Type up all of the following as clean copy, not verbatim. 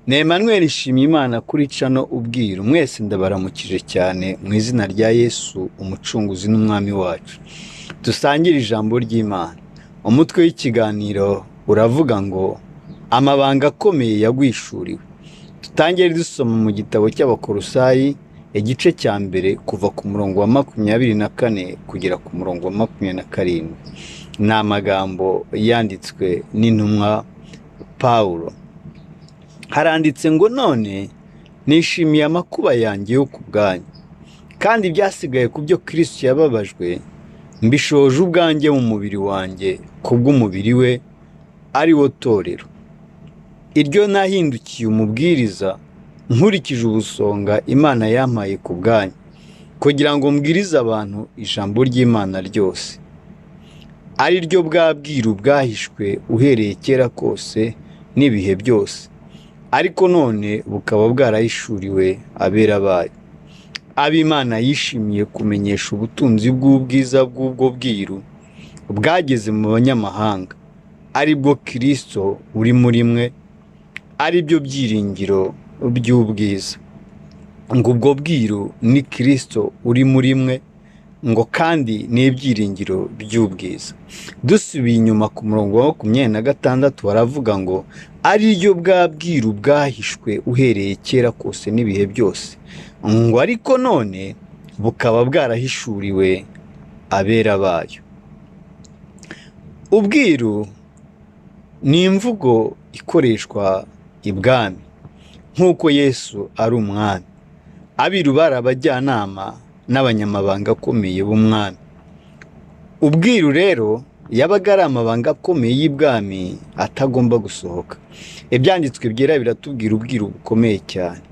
Ni Emmanuel Nshimiyimana kuri cano Ubwiru, mwese ndabaramukije cyane mu izina rya Yesu umucunguzi n'umwami wacu. Dusangire ijambo ry'Imana. Umutwe w'ikiganiro uravuga ngo amabanga akomeye yagwishuriwe. Tutangire dusoma mu gitabo cy'Abakolosayi igice cya mbere kuva ku murongo wa 24 kugera ku murongo wa 27. Ni amagambo yanditswe n'intumwa Pawulo. Haranditse ngo none nishimiye amakuba yanjye yo ku bwanyu, kandi ibyasigaye ku byo Kristo yababajwe mbishoje ubwanjye mu mubiri wanjye kubw'umubiri we ari wo torero. Iryo nahindukiye umubwiriza nkurikije ubusonga Imana yampaye ku bwanyu, kugira ngo mbwirize abantu ijambo ry'Imana ryose, ari ryo bwa bwiru bwahishwe uhereye kera kose n'ibihe byose, ariko none bukaba bwarahishuriwe abera bayo. Ab'Imana yishimiye kumenyesha ubutunzi bw'ubwiza bw'ubwo bwiru bwageze mu banyamahanga, ari bwo Kristo uri muri mwe, ari byo byiringiro by'ubwiza. Ngo ubwo bwiru ni Kristo uri muri mwe, ngo kandi ni ibyiringiro by'ubwiza. Dusubiye inyuma ku murongo wa 26 baravuga ngo ari ryo bwa bwiru bwahishwe uhereye kera kose n'ibihe byose, ngo ariko none bukaba bwarahishuriwe abera bayo. Ubwiru ni imvugo ikoreshwa ibwami, nk'uko Yesu ari umwami. Abiru bari abajyanama n'abanyamabanga akomeye b'umwami. Ubwiru rero yabaga ari amabanga akomeye y'ibwami atagomba gusohoka. Ibyanditswe byera biratubwira ubwiru bukomeye cyane.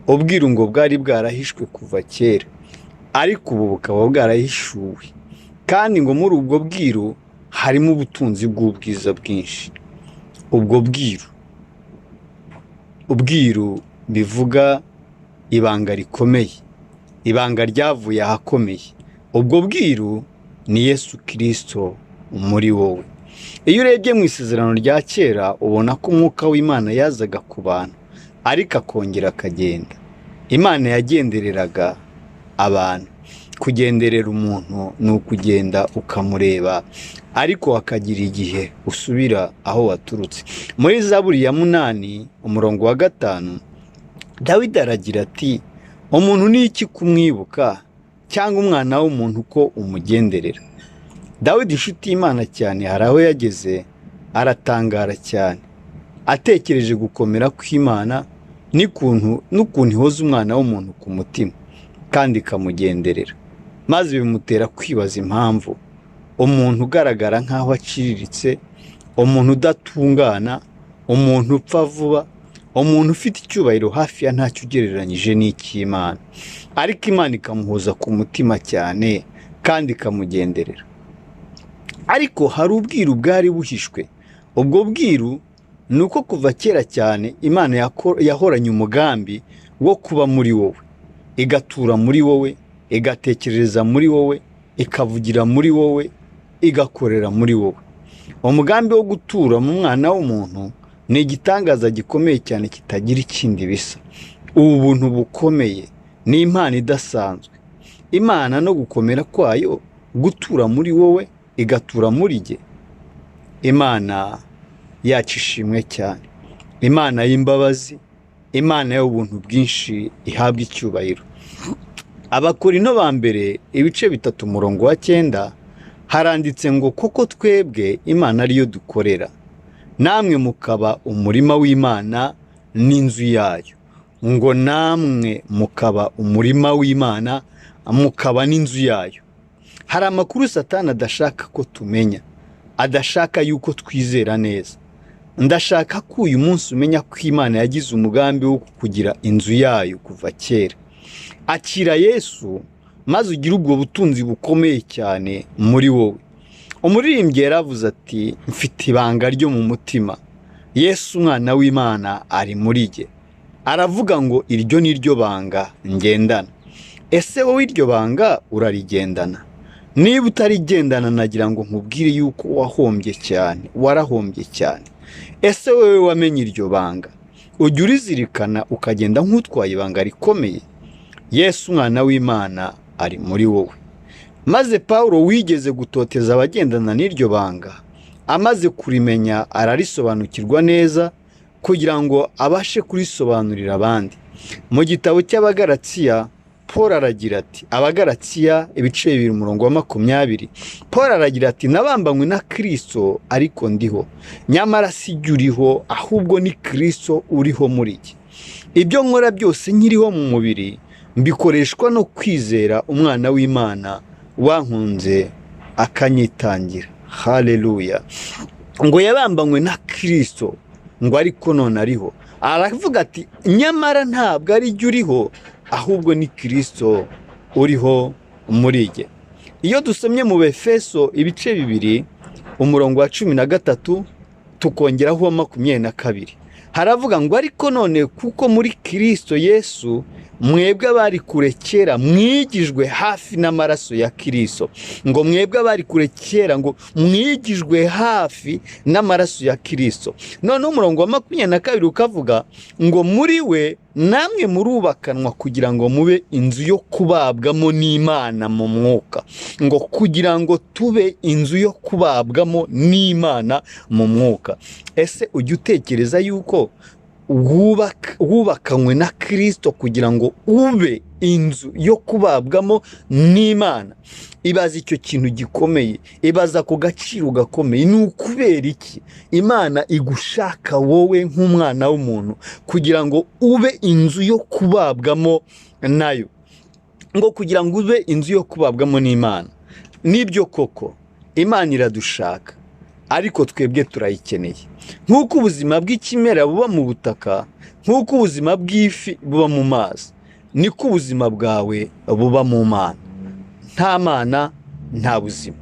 Ubwiru ngo bwari bwarahishwe kuva kera, ariko ubu bukaba bwarahishuwe, kandi ngo muri ubwo bwiru harimo ubutunzi bw'ubwiza bwinshi. Ubwo bwiru, ubwiru bivuga ibanga rikomeye, ibanga ryavuye ahakomeye. Ubwo bwiru ni Yesu Kristo muri wowe. Iyo urebye mu isezerano rya kera ubona ko umwuka w'Imana yazaga ku bantu, ariko akongera akagenda. Imana yagendereraga abantu. Kugenderera umuntu ni ukugenda ukamureba, ariko hakagira igihe usubira aho waturutse. Muri Zaburi ya 8 umurongo wa 5 Dawidi aragira ati umuntu ni iki kumwibuka, cyangwa umwana w'umuntu ko umugenderera? Dawidi inshuti y'Imana cyane, hari aho yageze aratangara cyane, atekereje gukomera kw'Imana n'ukuntu ihoza umwana w'umuntu ku mutima kandi ikamugenderera, maze bimutera kwibaza impamvu umuntu ugaragara nk'aho aciriritse, umuntu udatungana, umuntu upfa vuba, umuntu ufite icyubahiro hafi ya ntacyo ugereranyije n'icy'Imana, ariko Imana ikamuhoza ku mutima cyane kandi ikamugenderera. Ariko hari ubwiru bwari buhishwe. Ubwo bwiru ni uko kuva kera cyane Imana yahoranye umugambi wo kuba muri wowe, igatura muri wowe, igatekereza muri wowe, ikavugira muri wowe, igakorera muri wowe. Umugambi wo gutura mu mwana w'umuntu ni igitangaza gikomeye cyane kitagira ikindi bisa. Ubu buntu bukomeye ni impano idasanzwe. Imana no gukomera kwayo gutura muri wowe, igatura muri jye. Imana yacu ishimwe cyane, Imana y'imbabazi, Imana y'ubuntu bwinshi ihabwa icyubahiro. Abakorinto ba mbere ibice 3 umurongo wa 9 haranditse ngo koko twebwe Imana ariyo dukorera, namwe mukaba umurima w'Imana n'inzu yayo. Ngo namwe mukaba umurima w'Imana mukaba n'inzu yayo. Hari amakuru Satani adashaka ko tumenya, adashaka yuko twizera neza. Ndashaka ko uyu munsi umenya ko Imana yagize umugambi wo kukugira inzu yayo kuva kera. Akira Yesu maze ugire ubwo butunzi bukomeye cyane muri wowe. Umuririmbyi yaravuze ati mfite ibanga ryo mu mutima, Yesu umwana w'Imana ari muri jye. Aravuga ngo iryo ni ryo banga ngendana. Ese wowe iryo banga urarigendana? Niba utarigendana nagira ngo nkubwire yuko wahombye cyane, warahombye cyane. Ese wowe wamenye iryo banga? Ujya urizirikana ukagenda nk'utwaye ibanga rikomeye? Yesu umwana w'Imana ari muri wowe. Maze Pawulo wigeze gutoteza abagendana n'iryo banga, amaze kurimenya ararisobanukirwa neza kugira ngo abashe kurisobanurira abandi. Mu gitabo cy'Abagalatsiya, Paul aragira ati, Abagalatsiya ibice 2 umurongo wa 20, Paul aragira ati, nabambanywe na Kristo ariko ndiho, nyamara si jye uriho, ahubwo ni Kristo uriho muri jye. Ibyo nkora byose nkiriho mu mubiri mbikoreshwa no kwizera umwana w'Imana wankunze akanyitangira. Haleluya. Ngo yabambanywe na Kristo, ngo ariko none ariho. Aravuga ati nyamara ntabwo ari jye uriho, ahubwo ni Kristo uriho muri jye. Iyo dusomye mu Befeso ibice 2 umurongo wa 13 tukongeraho 22, haravuga ngo ariko none kuko muri Kristo Yesu mwebwe abari kure kera mwigijwe hafi n'amaraso ya Kristo. Ngo mwebwe abari kure kera ngo mwigijwe hafi n'amaraso ya Kristo. None umurongo wa 22 ukavuga ngo muri we namwe murubakanwa kugira ngo mube inzu yo kubabwamo n'Imana mu mwuka. Ngo kugira ngo tube inzu yo kubabwamo n'Imana mu mwuka. Ese ujya utekereza yuko wubakanywe na Kristo kugira ngo ube inzu yo kubabwamo n'Imana? Ibaza icyo kintu gikomeye, ibaza ku gaciro gakomeye. Ni ukubera iki Imana igushaka wowe nk'umwana w'umuntu kugira ngo ube inzu yo kubabwamo nayo? Ngo kugira ngo ube inzu yo kubabwamo n'Imana. Nibyo koko Imana iradushaka, ariko twebwe turayikeneye. Nk'uko ubuzima bw'ikimera buba mu butaka, nk'uko ubuzima bw'ifi buba mu mazi, niko ubuzima bwawe buba mu Mana. Nta Mana nta buzima.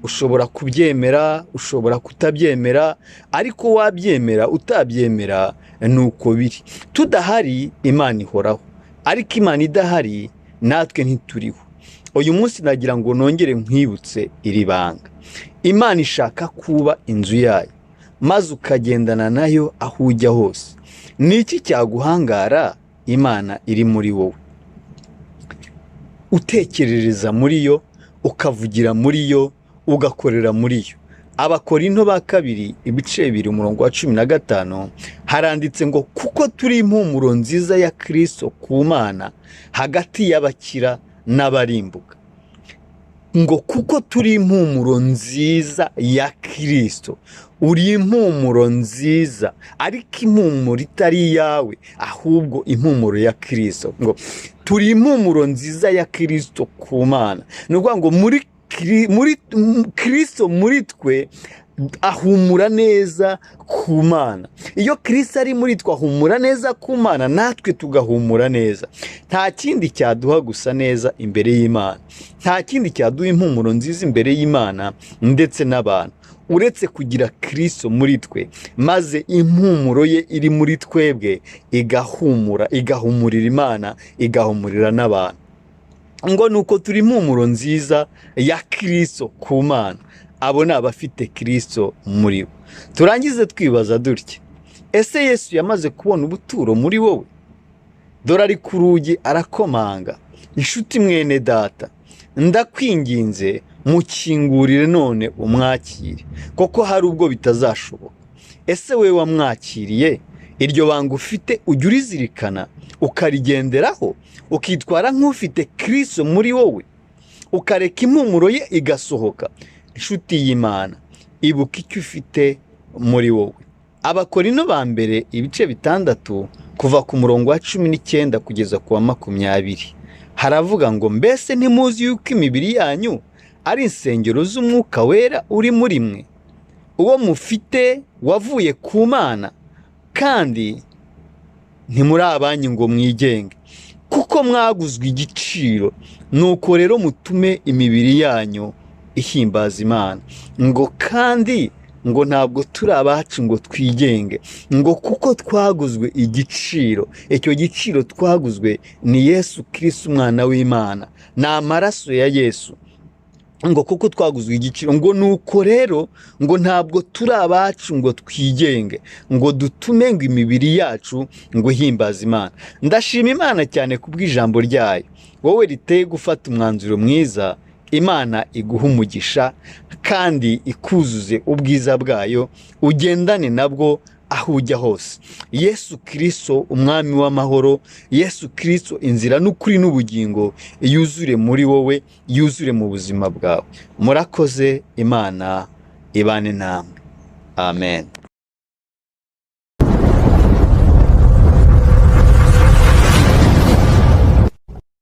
Ushobora kubyemera, ushobora kutabyemera, ariko wabyemera utabyemera nuko biri. Tudahari Imana ihoraho, ariko Imana idahari natwe ntituriho. Uyu munsi nagira ngo nongere nkwibutse iri banga. Imana ishaka kuba inzu yayo, maze ukagendana nayo aho ujya hose. Ni iki cyaguhangara Imana iri muri wowe? Utekerereza muri yo, ukavugira muri yo, ugakorera muri yo. Abakorinto ba kabiri ibice 2 umurongo wa 15 haranditse ngo kuko turi impumuro nziza ya Kristo ku Mana hagati y'abakira n'abarimbuka. Ngo kuko turi impumuro nziza ya Kristo. Uri impumuro nziza, ariko impumuro itari iyawe, ahubwo impumuro ya Kristo. Ngo turi impumuro nziza ya Kristo ku Mana. Ni ukuvuga ngo muri Kristo muri twe ahumura neza ku Mana. Iyo Kristo ari muri twe ahumura neza ku Mana, natwe tugahumura neza. Nta kindi cyaduha gusa neza imbere y'Imana, nta kindi cyaduha impumuro nziza imbere y'Imana ndetse n'abantu, uretse kugira Kristo muri twe, maze impumuro ye iri muri twebwe igahumura, igahumurira Imana, igahumurira n'abantu. Ngo nuko turi impumuro nziza ya Kristo ku Mana. Abo ni abafite Kristo muri bo. Turangize twibaza dutya: ese Yesu yamaze kubona ubuturo muri wowe? Dore ari ku rugi arakomanga. Inshuti mwene data, ndakwinginze mukingurire none umwakire, koko hari ubwo bitazashoboka. Ese we wamwakiriye? Iryo banga ufite ujya urizirikana, ukarigenderaho, ukitwara nk'ufite Kristo muri wowe, ukareka impumuro ye igasohoka. Inshuti y'Imana, ibuka icyo ufite muri wowe. Abakorinto ba mbere ibice 6 kuva ku murongo wa 19 kugeza ku wa 20 haravuga ngo mbese ntimuzi yuko imibiri yanyu ari insengero z'Umwuka Wera uri muri mwe, uwo mufite wavuye ku Mana, kandi ntimuri abanyu ngo mwigenge, kuko mwaguzwe igiciro. Nuko rero mutume imibiri yanyu ihimbaza Imana. Ngo kandi ngo ntabwo turi abacu ngo twigenge, ngo kuko twaguzwe igiciro. Icyo giciro twaguzwe ni Yesu Kristo umwana w'Imana, ni amaraso ya Yesu. Ngo kuko twaguzwe igiciro, ngo nuko rero ngo ntabwo turi abacu ngo twigenge, ngo dutume ngo imibiri yacu ngo ihimbaze Imana. Ndashima Imana cyane kubw'ijambo ryayo. Wowe riteye gufata umwanzuro mwiza, Imana iguha umugisha kandi ikuzuze ubwiza bwayo, ugendane nabwo aho ujya hose. Yesu Kirisito umwami w'amahoro, Yesu Kirisito inzira n'ukuri n'ubugingo, yuzure muri wowe, yuzure mu buzima bwawe. Murakoze, Imana ibane namwe. Amen.